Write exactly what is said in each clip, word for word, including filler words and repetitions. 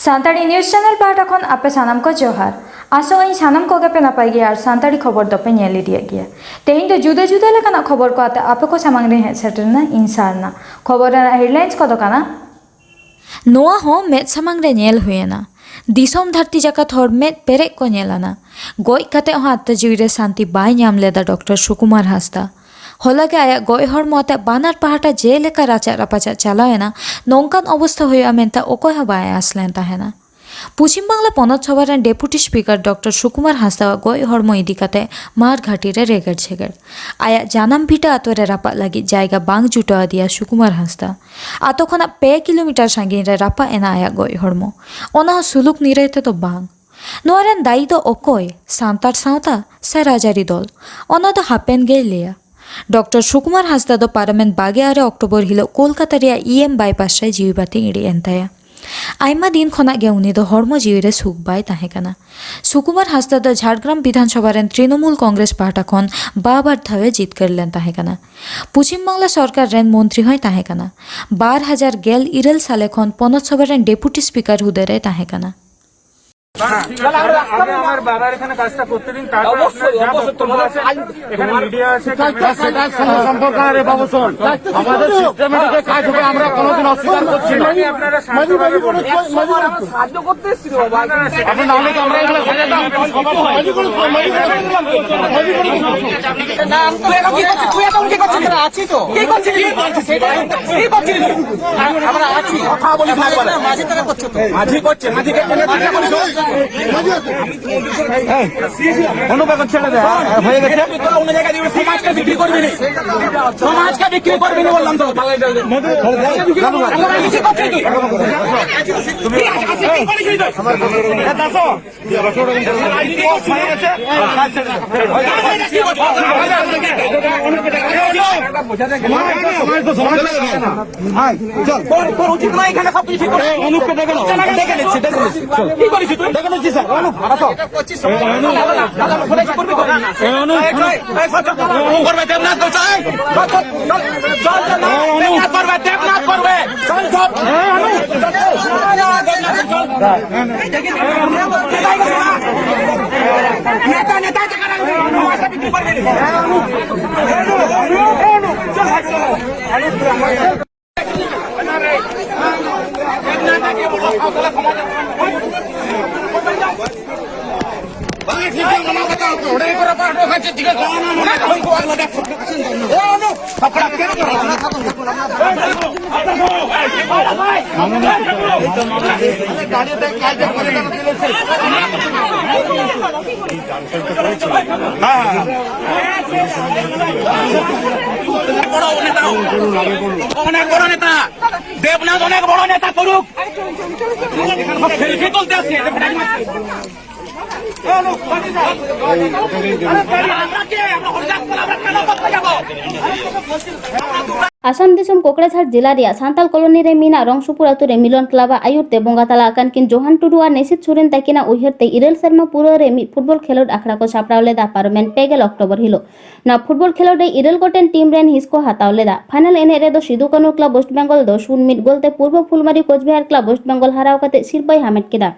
Santali news channel ᱯᱟᱦᱴᱟ ᱠᱷᱚᱱ ᱟᱯᱮ ᱥᱟᱱᱟᱢ ᱠᱚ ᱡᱚᱦᱟᱨ᱾ ᱟᱥᱚᱜ ᱟᱹᱧ ᱥᱟᱱᱟᱢ ᱠᱚᱜᱮ ᱯᱮ ᱱᱟᱯᱟᱭ ᱜᱮᱭᱟ ᱟᱨ ᱥᱟᱱᱛᱟᱲᱤ ᱠᱷᱚᱵᱚᱨ ᱫᱚᱯᱮ ᱧᱮᱞ ᱤᱫᱤᱭᱮᱫ ᱜᱮᱭᱟ᱾ ᱛᱮᱦᱮᱧ ᱫᱚ ᱡᱩᱫᱟᱹ ᱡᱩᱫᱟᱹ ᱞᱮᱠᱟᱱᱟᱜ ᱠᱷᱚᱵᱚᱨ ᱠᱚ ᱟᱛᱮ ᱟᱯᱮ ᱠᱚ ᱥᱟᱢᱟᱝ ᱨᱮ ᱦᱮᱡ ᱥᱮᱴᱮᱨ ᱮᱱᱟ ᱤᱧ ᱥᱟᱨᱱᱟ᱾ ᱠᱷᱚᱵᱚᱨ ᱨᱮᱱᱟᱜ ᱦᱮᱰᱞᱟᱭᱤᱱᱥ ᱠᱚᱫᱚ ᱠᱟᱱᱟ, ᱱᱚᱣᱟ ᱦᱚᱸ ᱢᱮᱫ ᱥᱟᱢᱟᱝ ᱨᱮ ᱧᱮᱞ ᱦᱩᱭᱮᱱᱟ᱾ ᱫᱤᱥᱚᱢ ᱫᱷᱟᱹᱨᱛᱤ ᱡᱟᱠᱟᱛ ᱦᱚᱲ ᱢᱮᱫ ᱯᱮᱨᱮᱡ ᱠᱚ ᱧᱮᱞ ᱟᱱᱟ᱾ ᱜᱚᱡ ᱠᱟᱛᱮ ᱦᱚᱸ ᱟᱛᱛᱟ ᱡᱤᱣᱤ ᱨᱮ ᱥᱟᱱᱛᱤ ᱵᱟᱭ ᱧᱟᱢ ᱞᱮᱫᱟ ᱰᱚᱠᱴᱚᱨ ᱥᱩᱠᱩᱢᱟᱨ ᱦᱟᱸᱥᱫᱟ᱾ ᱦᱚᱞᱟ ᱜᱮ ᱟᱭᱟᱜ ᱜᱚᱡ ᱦᱚᱲᱢᱚ ᱟᱛᱮ ᱵᱟᱱᱟᱨ ᱯᱟᱦᱴᱟ ᱡᱮᱞᱮᱠᱟ ᱨᱟᱪᱟᱜ ᱨᱟᱯᱟᱪᱟᱜ ᱪᱟᱞᱟᱣ ᱮᱱᱟ, ᱱᱚᱝᱠᱟᱱ ᱚᱵᱚᱥᱛᱷᱟ ᱦᱩᱭᱩᱜᱼᱟ ᱢᱮᱱᱛᱮ ᱚᱠᱚᱭ ᱦᱚᱸ ᱵᱟᱭ ᱟᱸᱥ ᱞᱮᱱ ᱛᱟᱦᱮᱱᱟ᱾ ᱯᱚᱪᱷᱤᱢ ᱵᱟᱝᱞᱟ ᱯᱚᱱᱚᱛ ᱥᱚᱵᱷᱟ ᱨᱮᱱ ᱰᱮᱯᱩᱴᱤ ᱥᱯᱤᱠᱟᱨ ᱰᱚᱠᱴᱚᱨ ᱥᱩᱠᱩᱢᱟᱨ ᱦᱟᱸᱥᱫᱟᱣᱟᱜ ᱜᱚᱡ ᱦᱚᱲᱢᱚ ᱤᱫᱤ ᱠᱟᱛᱮ ᱢᱟᱨ ᱜᱷᱟᱹᱴᱤ ᱨᱮ ᱨᱮᱜᱮᱲ ᱪᱷᱮᱜᱮᱲ᱾ ᱟᱭᱟᱜ ᱡᱟᱱᱟᱢ ᱵᱷᱤᱴᱟᱹ ᱟᱛᱳ ᱨᱮ ᱨᱟᱯᱟᱜ ᱞᱟᱹᱜᱤᱫ ᱡᱟᱭᱜᱟ ᱵᱟᱝ ᱡᱩᱴᱟᱹᱣ ᱟᱫᱮᱭᱟ ᱥᱩᱠᱩᱢᱟᱨ ᱦᱟᱸᱥᱫᱟ᱾ ᱟᱛᱳ ᱠᱷᱚᱱᱟᱜ ᱯᱮ ᱠᱤᱞᱳᱢᱤᱴᱟᱨ ᱥᱟᱺᱜᱤᱧ ᱨᱮ ᱨᱟᱯᱟᱜ ᱮᱱᱟ ᱟᱭᱟᱜ ᱜᱚᱡ ᱦᱚᱲᱢᱚ, ᱚᱱᱟ ᱦᱚᱸ ᱥᱩᱞᱩᱠ ᱱᱤᱨᱟᱹᱭ ᱛᱮᱫᱚ ᱵᱟᱝ᱾ ᱱᱚᱣᱟ ᱨᱮᱱ ᱫᱟᱭᱤ ᱫᱚ ᱚᱠᱚᱭ? ᱥᱟᱱᱛᱟᱲ ᱥᱟᱶᱛᱟ ᱥᱮ ᱨᱟᱡᱽᱟᱹᱨᱤ ᱫᱚᱞ? ᱚᱱᱟ ᱫᱚ ᱦᱟᱯᱮᱱ ᱜᱮᱭ ᱞᱟᱹᱭᱟ᱾ ᱰᱚᱠᱴᱚᱨ ᱥᱩᱠᱩᱢᱟᱨ ᱦᱟᱸᱥᱫᱟ ᱫᱚ ᱯᱟᱨᱚᱢᱮᱱ ᱵᱟᱜᱮ ᱟᱨᱮ ᱚᱠᱴᱳᱵᱚᱨ ᱦᱤᱞᱳᱜ ᱠᱳᱞᱠᱟᱛᱟ ᱨᱮᱭᱟᱜ ᱤ ᱮᱢ ᱵᱟᱭᱯᱟᱥ ᱨᱮ ᱡᱤᱣᱤ ᱵᱟᱹᱛᱤ ᱤᱬᱤᱡ ᱮᱱ ᱛᱟᱭᱟ᱾ ᱟᱭᱢᱟ ᱫᱤᱱ ᱠᱷᱚᱱᱟᱜ ᱜᱮ ᱩᱱᱤ ᱫᱚ ᱦᱚᱲᱢᱚ ᱡᱤᱣᱤ ᱨᱮ ᱥᱩᱠ ᱵᱟᱭ ᱛᱟᱦᱮᱸ ᱠᱟᱱᱟ᱾ ᱥᱩᱠᱩᱢᱟᱨ ᱦᱟᱸᱥᱫᱟ ᱫᱚ ᱡᱷᱟᱲᱜᱨᱟᱢ ᱵᱤᱫᱷᱟᱱ ᱥᱚᱵᱷᱟ ᱨᱮᱱ ᱛᱨᱤᱱᱚᱢᱩᱞ ᱠᱚᱝᱜᱨᱮᱥ ᱯᱟᱦᱴᱟ ᱠᱷᱚᱱ ᱵᱟᱵᱟᱨ ᱫᱷᱟᱣ ᱮ ᱡᱤᱛᱠᱟᱹᱨ ᱞᱮᱱ ᱛᱟᱦᱮᱸ ᱠᱟᱱᱟ᱾ ᱯᱚᱪᱷᱤᱢ ᱵᱟᱝᱞᱟ ᱥᱚᱨᱠᱟᱨ ᱨᱮᱱ ᱢᱚᱱᱛᱨᱤ ᱦᱚᱸᱭ ᱛᱟᱦᱮᱸ ᱠᱟᱱᱟ᱾ ᱵᱟᱨ ᱦᱟᱡᱟᱨ ᱜᱮᱞ ᱤᱨᱟᱹᱞ ᱥᱟᱞᱮ ᱠᱷᱚᱱ ᱯᱚᱱᱚᱛ ᱥᱚᱵᱷᱟ ᱨᱮᱱ ᱰᱮᱯᱩᱴᱤ ᱥᱯᱤᱠᱟᱨ ᱦᱩᱫᱟᱹ ᱨᱮᱭ ᱛᱟᱦᱮᱸ ᱠᱟᱱᱟ᱾ তাহলে আমরা রাস্তা আগে আমার বাবার এখানে কাজটা করতে দিন, তারপর আপনার অবশ্যই, যা অবশ্যই, বক্তব্য তোমাদের আছে, আইন এখানে মিডিয়া আছে, ক্যামেরা আছে। সেটার সঙ্গে সম্পর্ক নেই রে বাবু, শোন। আমাদের সিস্টেমেটিক কাজ হবে, আমরা কোনোদিন অস্বীকার করছি না। আপনারা শান্তভাবে বলুন। সাহায্য করতে এসেছিল বাবা। এখন নাহলে তো আমরা এগুলো সাজাতাম। না, আমি তো এরকম কি করছি? তুই এখন কি করছিস? আমরা আছি তো। কি করছিস? কি করছিস? সেটা কি করছিস? আমরা আছি। কথা বলি থাকবে না। মাঝে তারা করছে তো। মাঝে করছে, মাঝে করছে। এই, অনুপ, এখন ছেড়ে দে, হ্যাঁ, হয়ে গেছে। তুই তো অন্য জায়গায় দিবি, সমাজকে বিক্রি করবি নি। সমাজকে বিক্রি করবি নি বললাম তো। আমরা কিছু করছি তুই। তুই আছিস, আছিস, তুই করিস নি তো। এ, দাসো, হয়ে গেছে। সমাজ, সমাজ, সমাজ। ভাই, চল। তোর, তোর উচিত নয় এখানে সব কিছু ঠিক করে। এই অনুপকে ডেকে নাও। ডেকে নিচ্ছি, ডেকে নিচ্ছি। চল। কি করিস তুই? ডেকে নিচ্ছি স্যার। অনুপ, আসো। এই অনুপ। দাদা, দাদা, ফোনে কি করবি? এই অনুপ, এই, এই, এই, চল, চল, চল। করবে, দেবনাথ করবে, এই। চল, চল, চল, চল, চল, এই অনুপ। দেবনাথ করবে, দেবনাথ করবে। চল, চল। এই অনুপ। চল, চল, চল, চল। नेता, नेता के कारण नहीं, नवाज शरीफ ऊपर गए। অনেক বড় নেতা, দেবনাথ অনেক বড় নেতা করুক। সেলফি তুলতে আসছে। ᱟᱥᱟᱢ ᱫᱤᱥᱚᱢ ᱠᱚᱠᱲᱟᱡᱷᱟᱲ ᱡᱮᱞᱟ ᱨᱮᱭᱟᱜ ᱥᱟᱱᱛᱟᱞ ᱠᱚᱞᱚᱱᱤ ᱨᱮ ᱢᱮᱱᱟᱜ ᱨᱚᱝᱥᱩᱯᱩᱨ ᱟᱹᱛᱩ ᱨᱮ ᱢᱤᱞᱚᱱ ᱠᱞᱟᱵᱽ ᱟᱜ ᱟᱹᱭᱩᱨ ᱛᱮ ᱵᱚᱸᱜᱟ ᱛᱟᱞᱟ ᱟᱠᱟᱱ ᱠᱤᱱ ᱡᱚᱦᱟᱱ ᱴᱩᱰᱩ ᱟᱨ ᱱᱮᱥᱤᱫ ᱥᱚᱨᱮᱱ ᱛᱟᱹᱠᱤᱱᱟᱜ ᱩᱭᱦᱟᱹᱨ ᱛᱮ ᱤᱨᱟᱹᱞ ᱥᱮᱨᱢᱟ ᱯᱩᱨᱟᱹᱣ ᱨᱮ ᱢᱤᱫ ᱯᱷᱩᱴᱵᱚᱞ ᱠᱷᱮᱞᱳᱰ ᱟᱠᱷᱲᱟ ᱠᱚ ᱥᱟᱯᱲᱟᱣ ᱞᱮᱫᱟ ᱯᱟᱨᱚᱢᱮᱱ ᱯᱮ ᱜᱮᱞ ᱚᱠᱴᱳᱵᱚᱨ ᱦᱤᱞᱳᱜ᱾ ᱱᱚᱣᱟ ᱯᱷᱩᱴᱵᱚᱞ ᱠᱷᱮᱞᱳᱰ ᱨᱮ ᱤᱨᱟᱹᱞ ᱜᱚᱴᱮᱱ ᱴᱤᱢ ᱨᱮᱱ ᱦᱤᱸᱥ ᱠᱚ ᱦᱟᱛᱟᱣ ᱞᱮᱫᱟ᱾ ᱯᱷᱟᱭᱱᱟᱞ ᱮᱱᱮᱡ ᱨᱮᱫᱚ ᱥᱤᱫᱩ ᱠᱟᱹᱱᱦᱩ ᱠᱞᱟᱵᱽ ᱳᱭᱮᱥᱴ ᱵᱮᱝᱜᱚᱞ ᱫᱚ ᱥᱩᱱ ᱢᱤᱫ ᱜᱳᱞ ᱛᱮ ᱯᱩᱨᱵᱚ ᱯᱷᱩᱞᱢᱟᱨᱤ ᱠᱳᱪᱵᱤᱦᱟᱨ ᱠᱞᱟᱵᱽ ᱳᱭᱮᱥᱴ ᱵᱮᱝᱜᱚᱞ ᱦᱟᱨᱟᱣ ᱠᱟᱛᱮ ᱥᱤᱨᱯᱟᱹᱭ ᱦᱟᱢᱮᱴ ᱠᱮᱫᱟ᱾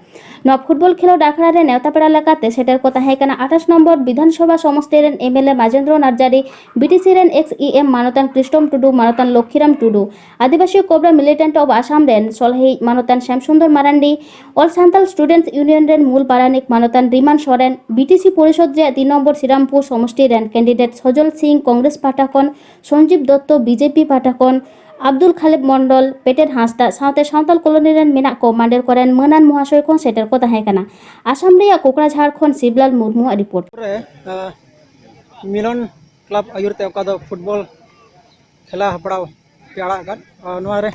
ᱱᱚᱣᱟ ᱯᱷᱩᱴᱵᱚᱞ ᱠᱷᱮᱞᱳᱰ ᱟᱠᱷᱲᱟ ᱨᱮ ᱱᱮᱣᱛᱟ ᱯᱮᱲᱟ ᱞᱮᱠᱟᱛᱮ ᱥᱮᱴᱮᱨ ᱠᱚ ᱛᱟᱦᱮᱸ ᱠᱟᱱᱟ ᱟᱴᱷᱟᱥ ᱱᱚᱢᱵᱚᱨ ᱵᱤᱫᱷᱟᱱᱥᱚᱵᱷᱟ ᱥᱚᱢᱚᱥᱛᱤ ᱨᱮᱱ M L A Majendra Narjari, B T C ᱨᱮᱱ ᱮᱠᱥ ᱤ ᱮᱢ ᱢᱟᱱᱚᱛᱟᱱ ᱠᱨᱤᱥᱴᱚᱢ ᱴᱩᱰᱩ, ᱢᱟᱱᱚᱛᱟᱱ ᱞᱚᱠᱠᱷᱤᱨᱟᱢ ᱴᱩᱰᱩ, ᱟᱹᱫᱤᱵᱟᱹᱥᱤ ᱠᱚᱵᱨᱟ ᱢᱤᱞᱤᱴᱮᱱᱴ ᱚᱵ ᱟᱥᱟᱢ ᱨᱮᱱ ᱥᱚᱞᱦᱮᱭᱤᱡ ᱢᱟᱱᱚᱛᱟᱱ ᱥᱭᱟᱢᱥᱩᱱᱫᱚᱨ ᱢᱟᱨᱟᱱᱰᱤ, ᱚᱞ ᱥᱟᱱᱛᱟᱞ ᱥᱴᱩᱰᱮᱱᱴᱥ ᱤᱭᱩᱱᱤᱭᱚᱱ ᱨᱮᱱ ᱢᱩᱞ ᱯᱟᱨᱟᱱᱤᱠ ᱢᱟᱱᱚᱛᱟᱱ ᱨᱤᱢᱟᱱ ᱥᱚᱨᱮᱱ, ᱵᱤ ᱴᱤ ᱥᱤ ᱯᱚᱨᱤᱥᱚᱫᱽ ᱨᱮᱭᱟᱜ ᱛᱤᱱ ᱱᱚᱢᱵᱚᱨ ᱥᱨᱤᱨᱟᱢᱯᱩᱨ ᱥᱚᱢᱚᱥᱴᱤ ᱨᱮᱱ ᱠᱮᱱᱰᱤᱰᱮᱴ ᱥᱚᱡᱚᱞ ᱥᱤᱝ ᱠᱚᱝᱜᱨᱮᱥ ᱯᱟᱦᱴᱟ ᱠᱷᱚᱱ, Sanjib Dutta B J P ᱯᱟᱦᱴᱟ ᱠᱷᱚᱱ, ᱟᱵᱫᱩᱞ ᱠᱷᱟᱞᱤᱫ ᱢᱚᱱᱰᱚᱞ, ᱯᱮᱴᱮᱨ ᱦᱟᱸᱥᱫᱟ ᱥᱟᱶᱛᱮ ᱥᱟᱱᱛᱟᱞ ᱠᱚᱞᱚᱱᱤ ᱨᱮᱱ ᱢᱮᱱᱟᱜ ᱠᱚ ᱢᱟᱱᱰᱮᱨ ᱠᱚᱨᱮᱱ ᱢᱟᱹᱱᱟᱱ ᱢᱚᱦᱟᱥᱚᱭ ᱠᱚᱦᱚᱸ ᱥᱮᱴᱮᱨ ᱠᱚ ᱛᱟᱦᱮᱸ ᱠᱟᱱᱟ᱾ ᱟᱥᱟᱢ ᱨᱮᱭᱟᱜ ᱠᱳᱠᱲᱟᱡᱷᱟᱲ ᱠᱷᱚᱱ ᱥᱤᱵᱞᱟᱞ ᱢᱩᱨᱢᱩᱣᱟᱜ ᱨᱤᱯᱳᱨᱴ᱾ ᱨᱮ, ᱟᱸ, ᱢᱤᱞᱚᱱ ᱠᱞᱟᱵᱽ ᱟᱹᱭᱩᱨ ᱛᱮ ᱚᱠᱟ ᱫᱚ ᱯᱷᱩᱴᱵᱚᱞ ᱠᱷᱮᱞᱟ ᱦᱮᱯᱨᱟᱣ ᱯᱮ ᱟᱲᱟᱜ ᱟᱠᱟᱫ, ᱟᱨ ᱱᱚᱣᱟ ᱨᱮ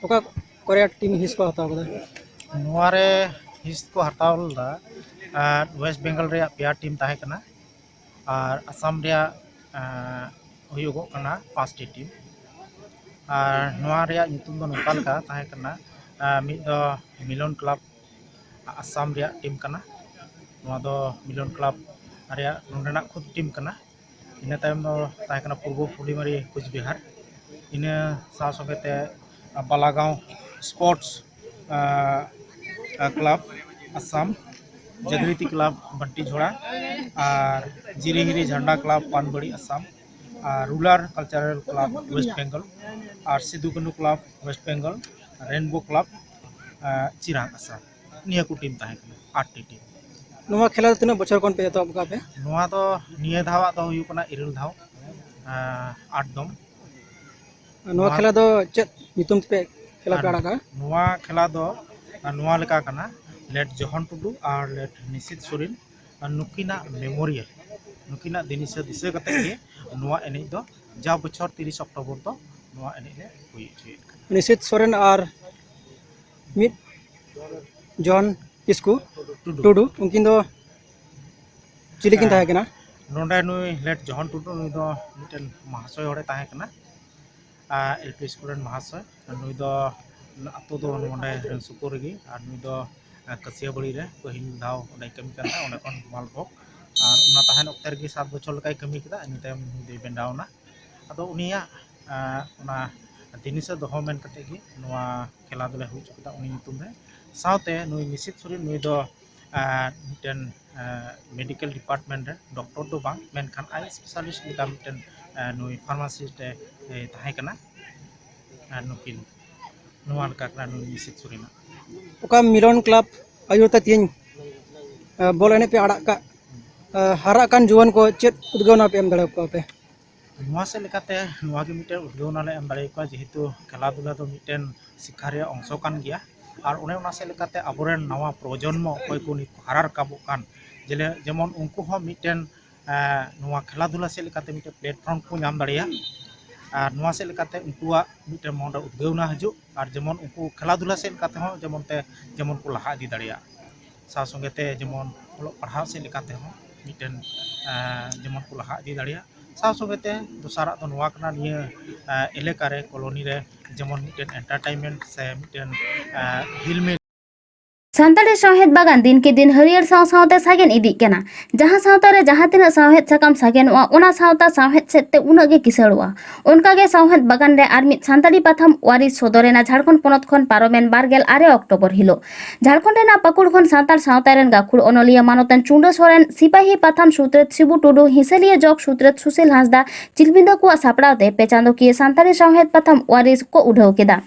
ᱚᱠᱟ ᱠᱚᱨᱮᱭᱟᱜ ᱴᱤᱢ ᱦᱤᱸᱥ ᱠᱚ ᱦᱟᱛᱟᱣ ᱠᱟᱫᱟ? ᱱᱚᱣᱟ ᱨᱮ ᱦᱤᱸᱥ ᱠᱚ ᱦᱟᱛᱟᱣ ᱞᱮᱫᱟ, ᱟᱨ ᱳᱭᱮᱥᱴ ᱵᱮᱝᱜᱚᱞ ᱨᱮᱭᱟᱜ ᱯᱮᱭᱟ ᱴᱤᱢ ᱛᱟᱦᱮᱸ ᱠᱟᱱᱟ, ᱟᱨ ᱟᱥᱟᱢ ᱨᱮᱭᱟᱜ, ᱮᱸ, ᱦᱩᱭᱩᱜᱚᱜ ᱠᱟᱱᱟ ᱯᱟᱸᱪᱴᱤ ᱴᱤᱢ᱾ ᱟᱨ ᱱᱚᱣᱟ ᱨᱮᱭᱟᱜ ᱧᱩᱛᱩᱢ ᱫᱚ ᱱᱚᱝᱠᱟ ᱞᱮᱠᱟ ᱛᱟᱦᱮᱸ ᱠᱟᱱᱟ, ᱮᱸ, ᱢᱤᱫ ᱫᱚ ᱢᱤᱞᱚᱱ ᱠᱞᱟᱵᱽ ᱟᱥᱟᱢ ᱨᱮᱭᱟᱜ ᱴᱤᱢ ᱠᱟᱱᱟ᱾ ᱱᱚᱣᱟ ᱫᱚ ᱢᱤᱞᱚᱱ ᱠᱞᱟᱵᱽ ᱨᱮᱭᱟᱜ ᱱᱚᱸᱰᱮᱱᱟᱜ ᱠᱷᱩᱫ ᱴᱤᱢ ᱠᱟᱱᱟ᱾ ᱤᱱᱟᱹ ᱛᱟᱭᱚᱢ ᱫᱚ ᱛᱟᱦᱮᱸ ᱠᱟᱱᱟ ᱯᱩᱨᱵᱚ ᱯᱷᱩᱞᱤᱢᱟᱨᱤ ᱠᱳᱪᱵᱤᱦᱟᱨ᱾ ᱤᱱᱟᱹ ᱥᱟᱶ ᱥᱚᱸᱜᱮ ᱛᱮ ᱵᱟᱞᱟᱜᱟᱸᱣ ᱥᱯᱳᱨᱴᱥ, ᱟᱸ, ᱠᱞᱟᱵᱽ ᱟᱥᱟᱢ, ᱡᱟᱜᱽᱨᱤᱛᱤ ᱠᱞᱟᱵᱽ ᱵᱟᱱᱴᱤᱡᱷᱚᱲᱟ, ᱟᱨ ᱡᱤᱨᱤᱦᱤᱨᱤ ᱡᱷᱟᱱᱰᱟ ᱠᱞᱟᱵᱽ ᱯᱟᱱᱵᱟᱲᱤ ᱟᱥᱟᱢ, ᱟᱨ rural cultural club west Bengal, ᱟᱨ Sidu Kanhu club west Bengal, rainbow club Chirang Assam. ᱱᱤᱭᱟᱹ ᱠᱚ ᱴᱤᱢ ᱛᱟᱦᱮᱸ ᱠᱟᱱᱟ, ᱟᱴ ᱴᱤ ᱴᱤᱢ᱾ ᱱᱚᱣᱟ ᱠᱷᱮᱞᱟ ᱫᱚ ᱛᱤᱱᱟᱹᱜ ᱵᱚᱪᱷᱚᱨ ᱠᱷᱚᱱ ᱯᱮ ᱮᱛᱚᱦᱚᱵ ᱟᱠᱟᱫ ᱯᱮ? ᱱᱚᱣᱟ ᱫᱚ ᱱᱤᱭᱟᱹ ᱫᱷᱟᱣᱟᱜ ᱫᱚ ᱦᱩᱭᱩᱜ ᱠᱟᱱᱟ ᱤᱨᱟᱹᱞ ᱫᱷᱟᱣ, ᱟᱴ ᱫᱚᱢ᱾ ᱱᱚᱣᱟ ᱱᱚᱣᱟ ᱠᱷᱮᱞᱟ ᱫᱚ ᱪᱮᱫ ᱧᱩᱛᱩᱢ ᱛᱮᱯᱮ ᱠᱷᱮᱞᱟ ᱯᱮ ᱟᱨ ᱟᱲᱟᱜᱟ? ᱱᱚᱣᱟ ᱠᱷᱮᱞᱟ ᱫᱚ, ᱟᱨ ᱱᱚᱣᱟ ᱞᱮᱠᱟ ᱠᱟᱱᱟ, ᱞᱮᱴ ᱡᱚᱦᱚᱱ ᱴᱩᱰᱩ ᱟᱨ ᱞᱮᱴ ᱱᱤᱥᱤᱛ ᱥᱚᱨᱮᱱ, ᱟᱨ ᱱᱩᱠᱤᱱᱟᱜ ᱢᱮᱢᱳᱨᱤᱭᱟᱞ, ᱱᱩᱠᱤᱱᱟᱜ ᱫᱤᱱ ᱫᱤᱥᱟᱹ ᱫᱤᱥᱟᱹ ᱠᱟᱛᱮ ᱜᱮ ᱱᱚᱣᱟ ᱮᱱᱮᱡ ᱫᱚ ᱡᱟ ᱵᱚᱪᱷᱚᱨ ᱛᱤᱨᱤᱥ ᱚᱠᱴᱳᱵᱚᱨ ᱫᱚ ᱱᱚᱣᱟ ᱮᱱᱮᱡ ᱞᱮ ᱦᱩᱭ ᱦᱚᱪᱚᱭᱮᱫ ᱠᱟᱱᱟ᱾ ᱱᱤᱥᱤᱛ ᱥᱚᱨᱮᱱ ᱟᱨ ᱢᱤᱫ ᱡᱚᱦᱚᱱ ᱠᱤᱥᱠᱩ ᱴᱩᱰᱩ᱾ ᱴᱩᱰᱩ, ᱩᱱᱠᱤᱱ ᱫᱚ ᱪᱤᱞᱤ ᱠᱤᱱ ᱦᱮᱸ᱾ ᱛᱟᱦᱮᱸ ᱠᱟᱱᱟ? ᱱᱚᱰᱮ ᱱᱩᱭ ᱞᱮᱴ ᱡᱚᱦᱚᱱ ᱴᱩᱰᱩ, ᱱᱩᱭ ᱫᱚ ᱢᱤᱫᱴᱮᱱ ᱢᱟᱦᱟᱥᱚᱭ ᱦᱚᱲᱮ ᱛᱟᱦᱮᱸ ᱠᱟᱱᱟ, ᱮᱞ ᱯᱤ ᱥᱠᱩᱞ ᱨᱮᱱ ᱢᱟᱦᱟᱥᱚᱭ᱾ ᱱᱩᱭ ᱫᱚ ᱟᱛᱳ ᱫᱚ ᱱᱚᱰᱮ ᱨᱟᱹᱥᱩᱠᱚ ᱨᱮᱜᱮ, ᱟᱨ ᱱᱩᱭ ᱫᱚ ᱠᱟᱹᱥᱤᱭᱟᱵᱟᱲᱤ ᱨᱮ ᱯᱟᱹᱦᱤᱞ ᱫᱷᱟᱣ ᱚᱸᱰᱮᱭ ᱠᱟᱹᱢᱤ ᱠᱟᱱ ᱛᱟᱦᱮᱸᱫ, ᱚᱸᱰᱮ ᱠᱷᱚᱱ ᱢᱟᱞᱵᱷᱚᱜᱽ᱾ ᱟᱨ ᱚᱱᱟ ᱛᱟᱦᱮᱱ ᱚᱠᱛᱮ ᱨᱮᱜᱮ ᱥᱟᱛ ᱵᱚᱪᱷᱚᱨ ᱞᱮᱠᱟᱭ ᱠᱟᱹᱢᱤ ᱠᱮᱫᱟ, ᱤᱱᱟᱹ ᱛᱟᱭᱚᱢ ᱱᱩᱭ ᱫᱚᱭ ᱵᱮᱱᱰᱟᱣ ᱮᱱᱟ᱾ ᱟᱫᱚ ᱩᱱᱤᱭᱟᱜ, ᱟᱸ, ᱚᱱᱟ ᱫᱤᱱᱤᱥᱮ ᱫᱚᱦᱚ ᱢᱮᱱ ᱠᱟᱛᱮ ᱜᱮ ᱱᱚᱣᱟ ᱠᱷᱮᱞᱟ ᱫᱚᱞᱮ ᱦᱩᱭ ᱦᱚᱪᱚ ᱠᱮᱫᱟ ᱩᱱᱤ ᱧᱩᱛᱩᱢ ᱨᱮ᱾ ᱥᱟᱶᱛᱮ ᱱᱩᱭ ᱱᱤᱥᱤᱛ ᱥᱚᱨᱮᱱ, ᱱᱩᱭ ᱫᱚ, ᱟᱸ, ᱢᱤᱫᱴᱮᱱ, ᱟᱸ, ᱢᱮᱰᱤᱠᱮᱞ ᱰᱤᱯᱟᱨᱴᱢᱮᱱᱴ ᱨᱮ ᱰᱚᱠᱴᱚᱨ ᱫᱚ ᱵᱟᱝ, ᱢᱮᱱᱠᱷᱟᱱ ᱟᱭ ᱥᱯᱮᱥᱟᱞᱤᱥᱴ ᱞᱮᱠᱟ ᱢᱤᱫᱴᱮᱱ, ᱟᱸ, ᱱᱩᱭ ᱯᱷᱟᱨᱢᱟᱥᱤᱥᱴ ᱮ, ᱮ, ᱛᱟᱦᱮᱸ ᱠᱟᱱᱟ᱾ ᱟᱨ ᱱᱩᱠᱤᱱ, ᱱᱚᱣᱟ ᱞᱮᱠᱟ ᱠᱟᱱᱟ ᱱᱩᱭ ᱱᱤᱥᱤᱛ ᱥᱚᱨᱮᱱᱟᱜ᱾ ᱚᱠᱟ ᱢᱤᱞᱚᱱ ᱠᱞᱟᱵᱽ ᱟᱹᱭᱩᱨ ᱛᱮ ᱛᱮᱦᱮᱧ, ᱟᱸ, ᱵᱚᱞ ᱮᱱᱮᱡ ᱯᱮ ᱟᱲᱟᱜ ᱠᱟᱜ, ᱟᱸ, ᱦᱟᱨᱟᱜ ᱠᱟᱱ ᱡᱩᱣᱟᱹᱱ ᱠᱚ ᱪᱮᱫ ᱩᱫᱽᱜᱟᱹᱣᱱᱟ ᱯᱮ ᱮᱢ ᱫᱟᱲᱮᱭᱟᱠᱚᱣᱟ ᱯᱮ? ᱱᱚᱣᱟ ᱥᱮᱫ ᱞᱮᱠᱟᱛᱮ ᱱᱚᱣᱟ ᱜᱮ ᱢᱤᱫᱴᱮᱱ ᱩᱫᱽᱜᱟᱹᱣᱱᱟ ᱞᱮ ᱮᱢ ᱫᱟᱲᱮᱭᱟᱠᱚᱣᱟ, ᱡᱮᱦᱮᱛᱩ ᱠᱷᱮᱞᱟ ᱫᱷᱩᱞᱟ ᱫᱚ ᱢᱤᱫᱴᱮᱱ ᱥᱤᱠᱠᱷᱟ ᱨᱮᱭᱟᱜ ᱚᱝᱥᱚ ᱠᱟᱱ ᱜᱮᱭᱟ᱾ ᱟᱨ ᱚᱱᱮ ᱚᱱᱟ ᱥᱮᱫ ᱞᱮᱠᱟᱛᱮ ᱟᱵᱚᱨᱮᱱ ᱱᱟᱣᱟ ᱯᱨᱚᱡᱚᱱᱢᱚ ᱚᱠᱚᱭ ᱠᱚ ᱱᱤᱛ ᱠᱚ ᱦᱟᱨᱟ ᱨᱟᱠᱟᱵᱚᱜ ᱠᱟᱱ, ᱡᱮᱞᱮ-, ᱡᱮᱢᱚᱱ ᱩᱱᱠᱩ ᱦᱚᱸ ᱢᱤᱫᱴᱮᱱ, ᱮᱸ, ᱱᱚᱣᱟ ᱠᱷᱮᱞᱟ ᱫᱷᱩᱞᱟ ᱥᱮᱫ ᱞᱮᱠᱟᱛᱮ ᱢᱤᱫᱴᱮᱱ platform ᱠᱚ ᱧᱟᱢ ᱫᱟᱲᱮᱭᱟᱜ᱾ ᱟᱨ ᱱᱚᱣᱟ ᱥᱮᱫ ᱞᱮᱠᱟᱛᱮ ᱩᱱᱠᱩᱣᱟᱜ ᱢᱤᱫᱴᱮᱱ ᱢᱚᱱᱨᱮ ᱩᱫᱽᱜᱟᱹᱣᱱᱟ ᱦᱤᱡᱩᱜ, ᱟᱨ ᱡᱮᱢᱚᱱ ᱩᱱᱠᱩ ᱠᱷᱮᱞᱟ ᱫᱷᱩᱞᱟ ᱥᱮᱫ ᱞᱮᱠᱟᱛᱮ ᱦᱚᱸ ᱡᱮᱢᱚᱱ ᱛᱮ, ᱡᱮᱢᱚᱱ ᱠᱚ ᱞᱟᱦᱟ ᱤᱫᱤ ᱫᱟᱲᱮᱭᱟᱜ᱾ ᱥᱟᱶ ᱥᱚᱸᱜᱮ ᱛᱮ ᱡᱮᱢᱚᱱ ᱚᱞᱚᱜ ᱯᱟᱲᱦᱟᱣ ᱥᱮᱫ ᱞᱮᱠᱟ ᱛᱮᱦᱚᱸ ᱢᱤᱫᱴᱮᱱ, ᱮᱸ, ᱡᱮᱢᱚᱱ ᱠᱚ ᱞᱟᱦᱟ ᱤᱫᱤ ᱫᱟᱲᱮᱭᱟᱜ᱾ ᱥᱟᱶ ᱥᱚᱸᱜᱮ ᱛᱮ ᱫᱚᱥᱟᱨᱟᱜ ᱫᱚ ᱱᱚᱣᱟ ᱠᱟᱱᱟ, ᱱᱤᱭᱟᱹ, ᱮᱸ, ᱮᱞᱟᱠᱟ ᱨᱮ, ᱠᱚᱞᱚᱱᱤ ᱨᱮ ᱡᱮᱢᱚᱱ ᱢᱤᱫᱴᱮᱱ entertainment ᱥᱮ ᱢᱤᱫᱴᱮᱱ, ᱮᱸ, ᱦᱤᱞᱢᱤᱞ ᱥᱟᱱᱛᱟᱲᱤ ᱥᱟᱶᱦᱮᱫ ᱵᱟᱜᱟᱱ ᱫᱤᱱᱠᱮ ᱫᱤᱱ ᱦᱟᱹᱨᱭᱟᱹᱲ ᱥᱟᱶ ᱥᱟᱶᱛᱮ ᱥᱟᱜᱮᱱ ᱤᱫᱤᱜ ᱠᱟᱱᱟ᱾ ᱡᱟᱦᱟᱸ ᱥᱟᱶᱛᱟ ᱨᱮ ᱡᱟᱦᱟᱸ ᱛᱤᱱᱟᱹᱜ ᱥᱟᱶᱦᱮᱫ ᱥᱟᱠᱟᱢ ᱥᱟᱜᱮᱱᱚᱜᱼᱟ, ᱚᱱᱟ ᱥᱟᱶᱛᱟ ᱥᱟᱶᱦᱮᱫ ᱥᱮᱫ ᱛᱮ ᱩᱱᱟᱹᱜ ᱜᱮ ᱠᱤᱥᱟᱹᱬᱚᱜᱼᱟ᱾ ᱚᱱᱠᱟ ᱜᱮ ᱥᱟᱶᱦᱮᱫ ᱵᱟᱜᱟᱱ ᱨᱮ ᱟᱨ ᱢᱤᱫ ᱥᱟᱱᱛᱟᱲᱤ ᱯᱟᱛᱷᱟᱢ ᱣᱟᱨᱤᱥ ᱥᱚᱫᱚᱨ ᱮᱱᱟ ᱡᱷᱟᱲᱠᱷᱚᱸᱰ ᱯᱚᱱᱚᱛ ᱠᱷᱚᱱ ᱯᱟᱨᱚᱢᱮᱱ ᱵᱟᱨ ᱜᱮᱞ ᱟᱨᱮ ᱚᱠᱴᱳᱵᱚᱨ ᱦᱤᱞᱳᱜ᱾ ᱡᱷᱟᱲᱠᱷᱚᱸᱰ ᱨᱮᱱᱟᱜ ᱯᱟᱹᱠᱩᱲ ᱠᱷᱚᱱ ᱥᱟᱱᱛᱟᱲ ᱥᱟᱶᱛᱟ ᱨᱮᱱ ᱜᱟᱹᱠᱷᱩᱲ ᱚᱱᱚᱞᱤᱭᱟᱹ ᱢᱟᱱᱚᱛᱟᱱ ᱪᱩᱱᱰᱟᱹ ᱥᱚᱨᱮᱱ, ᱥᱤᱯᱟᱦᱤ ᱯᱟᱛᱷᱟᱢ ᱥᱩᱛᱨᱮᱛ ᱥᱤᱵᱩ ᱴᱩᱰᱩ, ᱦᱤᱥᱟᱹᱞᱤᱭᱟᱹ ᱡᱚᱜᱽ ᱥᱩᱛᱨᱮᱛ ᱥᱩᱥᱤᱞ ᱦᱟᱸᱥᱫᱟ, ᱪᱤᱞᱵᱤᱸᱫᱟᱹ ᱠᱚᱣᱟᱜ ᱥᱟᱯᱲᱟᱣ ᱛᱮ ᱯᱮ ᱪᱟᱸᱫᱚᱠᱤᱭᱟᱹ ᱥᱟᱱᱛᱟᱲᱤ ᱥᱟᱶᱦᱮᱫ ᱯᱟᱛᱷᱟᱢ ᱣᱟᱨᱤᱥ ᱠᱚ ᱩᱰᱷᱟᱹᱣ ᱠᱮᱫᱟ᱾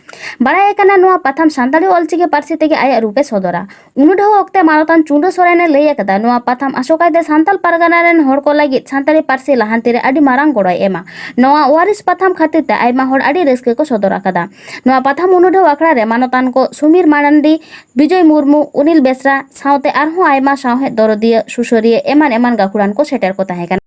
ᱵᱟᱲᱟᱭ ᱟᱠᱟᱱᱟ, ᱱᱚᱣᱟ ᱯᱟᱛᱷᱟᱢ ᱥᱟᱱᱛᱟᱲᱤ ᱚᱞᱪᱤᱠᱤ ᱯᱟᱹᱨᱥᱤ ᱛᱮᱜᱮ ᱟᱭᱟᱜ ᱨᱩᱯᱮ ᱥᱚᱫᱚᱨᱟ᱾ ᱩᱱᱩᱰᱷᱟᱹᱣ ᱚᱠᱛᱮ ᱢᱟᱱᱚᱛᱟᱱ ᱪᱩᱱᱰᱟᱹ ᱥᱚᱨᱮᱱᱮ ᱞᱟᱹᱭ ᱟᱠᱟᱫᱟ, ᱱᱚᱣᱟ ᱯᱟᱛᱷᱟᱢ ᱟᱥᱚᱠᱟᱭᱛᱮ ᱥᱟᱱᱛᱟᱲ ᱯᱟᱨᱜᱟᱱᱟ ᱨᱮᱱ ᱦᱚᱲ ᱠᱚ ᱞᱟᱹᱜᱤᱫ ᱥᱟᱱᱛᱟᱲᱤ ᱯᱟᱹᱨᱥᱤ ᱞᱟᱦᱟᱱᱛᱤ ᱨᱮ ᱟᱹᱰᱤ ᱢᱟᱨᱟᱝ ᱜᱚᱲᱚᱭ ᱮᱢᱟ᱾ ᱱᱚᱣᱟ ᱣᱟᱨᱤᱥ ᱯᱟᱛᱷᱟᱢ ᱠᱷᱟᱹᱛᱤᱨ ᱛᱮ ᱟᱭᱢᱟ ᱦᱚᱲ ᱟᱹᱰᱤ ᱨᱟᱹᱥᱠᱟᱹ ᱠᱚ ᱥᱚᱫᱚᱨ ᱟᱠᱟᱫᱟ᱾ ᱱᱚᱣᱟ ᱯᱟᱛᱷᱟᱢ ᱩᱱᱩᱰᱷᱟᱹᱣ ᱟᱠᱷᱲᱟ ᱨᱮ ᱢᱟᱱᱚᱛᱟᱱ ᱠᱚ ᱥᱩᱢᱤᱨ ᱢᱟᱨᱟᱱᱰᱤ, ᱵᱤᱡᱚᱭ ᱢᱩᱨᱢᱩ, ᱩᱱᱤᱞ ᱵᱮᱥᱨᱟ ᱥᱟᱶᱛᱮ ᱟᱨᱦᱚᱸ ᱟᱭᱢᱟ ᱥᱟᱶᱦᱮᱫ ᱫᱚᱨᱚᱫᱤᱭᱟᱹ, ᱥᱩᱥᱟᱹᱨᱤᱭᱟᱹ ᱮᱢᱟᱱ ᱮᱢᱟᱱ ᱜᱟᱹᱠᱷᱩᱲᱟᱱ ᱠᱚ ᱥᱮᱴᱮᱨ ᱠᱚ ᱛᱟᱦᱮᱸ ᱠᱟᱱᱟ᱾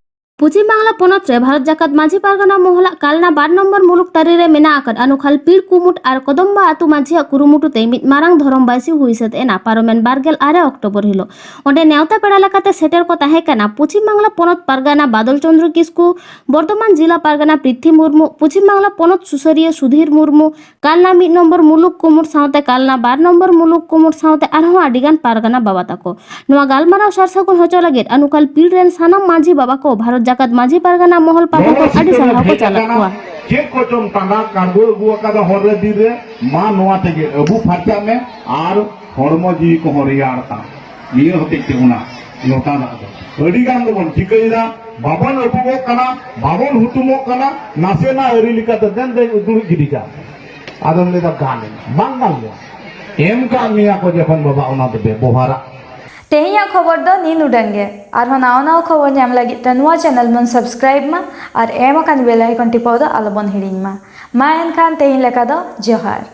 ᱯᱚᱪᱷᱤᱢ ᱵᱟᱝᱞᱟ ᱯᱚᱱᱚᱛ ᱨᱮ ᱵᱷᱟᱨᱚᱛ ᱡᱟᱠᱟᱛ ᱢᱟᱹᱡᱷᱤ ᱯᱟᱨᱜᱟᱱᱟ ᱢᱚᱦᱚᱞᱟᱜ ᱠᱟᱞᱱᱟ ᱵᱟᱨ ᱱᱚᱢᱵᱚᱨ ᱢᱩᱞᱩᱠ ᱛᱟᱹᱨᱤ ᱨᱮ ᱢᱮᱱᱟᱜ ᱟᱠᱟᱫ ᱟᱱᱩᱠᱷᱟᱞ ᱯᱤᱲ ᱠᱩᱢᱩᱴ ᱟᱨ ᱠᱚᱫᱚᱢᱵᱟ ᱟᱹᱛᱩ ᱢᱟᱹᱡᱷᱤᱭᱟᱜ ᱠᱩᱨᱩᱢᱩᱴᱩ ᱛᱮ ᱢᱤᱫ ᱢᱟᱨᱟᱝ ᱫᱷᱚᱨᱚᱢ ᱵᱟᱭᱥᱤ ᱦᱩᱭ ᱥᱟᱹᱛ ᱮᱱᱟ ᱯᱟᱨᱚᱢᱮᱱ ᱵᱟᱨ ᱜᱮᱞ ᱟᱨᱮ ᱚᱠᱴᱳᱵᱚᱨ ᱦᱤᱞᱳᱜ᱾ ᱚᱸᱰᱮ ᱱᱮᱣᱛᱟ ᱯᱮᱲᱟ ᱞᱮᱠᱟᱛᱮ ᱥᱮᱴᱮᱨ ᱠᱚ ᱛᱟᱦᱮᱸ ᱠᱟᱱᱟ ᱯᱚᱪᱷᱤᱢ ᱵᱟᱝᱞᱟ ᱯᱚᱱᱚᱛ ᱯᱟᱨᱜᱟᱱᱟ ᱵᱟᱫᱚᱞ ᱪᱚᱸᱫᱽᱨᱚ ᱠᱤᱥᱠᱩ, ᱵᱚᱨᱫᱷᱚᱢᱟᱱ ᱡᱤᱞᱟ ᱯᱟᱨᱜᱟᱱᱟ ᱯᱨᱤᱛᱷᱤ ᱢᱩᱨᱢᱩ, ᱯᱚᱪᱷᱤᱢ ᱵᱟᱝᱞᱟ ᱯᱚᱱᱚᱛ ᱥᱩᱥᱟᱹᱨᱤᱭᱟᱹ ᱥᱩᱫᱷᱤᱨ ᱢᱩᱨᱢᱩ, ᱠᱟᱞᱱᱟ ᱢᱤᱫ ᱱᱚᱢᱵᱚᱨ ᱢᱩᱞᱩᱠ ᱠᱩᱢᱩᱴ ᱥᱟᱶᱛᱮ ᱠᱟᱞᱱᱟ ᱵᱟᱨ ᱱᱚᱢᱵᱚᱨ ᱢᱩᱞᱩᱠ ᱠᱩᱢᱩᱴ ᱥᱟᱶᱛᱮ ᱟᱨᱦᱚᱸ ᱟᱹᱰᱤᱜᱟᱱ ᱯᱟᱨᱜᱟᱱᱟ ᱵᱟᱵᱟ ᱛᱟᱠᱚ᱾ ᱱᱚᱣᱟ ᱜᱟᱞᱢᱟᱨᱟᱣ ᱥᱟᱨ ᱥᱟᱹᱜᱩᱱ ᱦᱚᱪᱚ ᱞᱟᱹᱜᱤᱫ ᱟᱱᱩᱠᱟᱞ ᱯᱤᱲ ᱨᱮᱱ ᱥᱟᱱᱟᱢ ᱢᱟᱹᱡᱷᱤ ᱵᱟᱵᱟ ᱠᱚ ᱵᱷᱟᱨᱚᱛ ᱡᱟᱠᱟᱛ ᱢᱟᱹᱡᱷᱤ ᱯᱟᱨᱜᱟᱱᱟ ᱢᱚᱦᱚᱞ ᱯᱟᱦᱴᱟ ᱠᱷᱚᱱ ᱟᱹᱰᱤ ᱥᱟᱨᱦᱟᱣ ᱠᱚ ᱪᱟᱞᱟᱜ ᱠᱚᱣᱟ᱾ ᱪᱮᱫ ᱠᱚᱪᱚᱢ ᱴᱟᱸᱰᱟ ᱠᱟᱲᱵᱩ ᱟᱹᱜᱩ ᱟᱠᱟᱫᱟ ᱦᱚᱨ ᱨᱮ ᱵᱤᱨ ᱨᱮ, ᱢᱟ ᱱᱚᱣᱟ ᱛᱮᱜᱮ ᱟᱹᱵᱩ ᱯᱷᱟᱨᱪᱟᱜ ᱢᱮ ᱟᱨ ᱦᱚᱲᱢᱚ ᱡᱤᱣᱤ ᱠᱚᱦᱚᱸ ᱨᱮᱭᱟᱲ ᱛᱟᱢ᱾ ᱱᱤᱭᱟᱹ ᱦᱚᱛᱮᱡ ᱛᱮ ᱚᱱᱟ ᱞᱚᱴᱟ ᱫᱟᱜ ᱫᱚ ᱟᱹᱰᱤ ᱜᱟᱱ ᱫᱚᱵᱚᱱ ᱪᱤᱠᱟᱹᱭᱮᱫᱟ, ᱵᱟᱵᱚᱱ ᱟᱹᱵᱩᱜᱚᱜ ᱠᱟᱱᱟ, ᱵᱟᱵᱚᱱ ᱦᱩᱛᱩᱢᱚᱜ ᱠᱟᱱᱟ, ᱱᱟᱥᱮᱱᱟᱜ ᱟᱹᱨᱤ ᱞᱮᱠᱟᱛᱮ ᱫᱮᱱ ᱫᱮᱱ ᱩᱫᱩᱲ ᱜᱤᱰᱤ ᱠᱟᱜ᱾ ᱟᱫᱚᱢ ᱞᱟᱹᱭᱫᱟ ᱜᱟᱱ ᱮᱱᱟ, ᱵᱟᱝ ᱜᱟᱱ ᱞᱮᱱᱟ᱾ ᱮᱢ ᱠᱟᱜ ᱢᱮᱭᱟ ᱠᱚ ᱡᱚᱠᱷᱚᱱ ᱵᱟᱵᱟ ᱚᱱᱟ ᱫᱚ ᱵᱮᱵᱚᱦᱟᱨᱟ᱾ ᱛᱮᱦᱮᱧᱟᱜ ᱠᱷᱚᱵᱚᱨ ᱫᱚ ᱱᱤᱱ ᱩᱰᱟᱹᱝ ᱜᱮ᱾ ᱟᱨᱦᱚᱸ ᱱᱟᱣᱟ ᱱᱟᱣᱟ ᱠᱷᱚᱵᱚᱨ ᱧᱟᱢ ᱞᱟᱹᱜᱤᱫ ᱛᱮ ᱱᱚᱣᱟ ᱪᱮᱱᱮᱞ ᱵᱚᱱ ᱥᱟᱵᱥᱠᱨᱟᱭᱤᱵ ᱢᱟ ᱟᱨ ᱮᱢ ᱟᱠᱟᱱ ᱵᱮᱞ ᱟᱭᱠᱚᱱ ᱴᱤᱯᱟᱹᱣ ᱫᱚ ᱟᱞᱚᱵᱚᱱ ᱦᱤᱲᱤᱧ ᱢᱟ᱾ ᱢᱟ ᱮᱱᱠᱷᱟᱱ ᱛᱮᱦᱮᱧ ᱞᱮᱠᱟ ᱫᱚ ᱡᱚᱦᱟᱨ᱾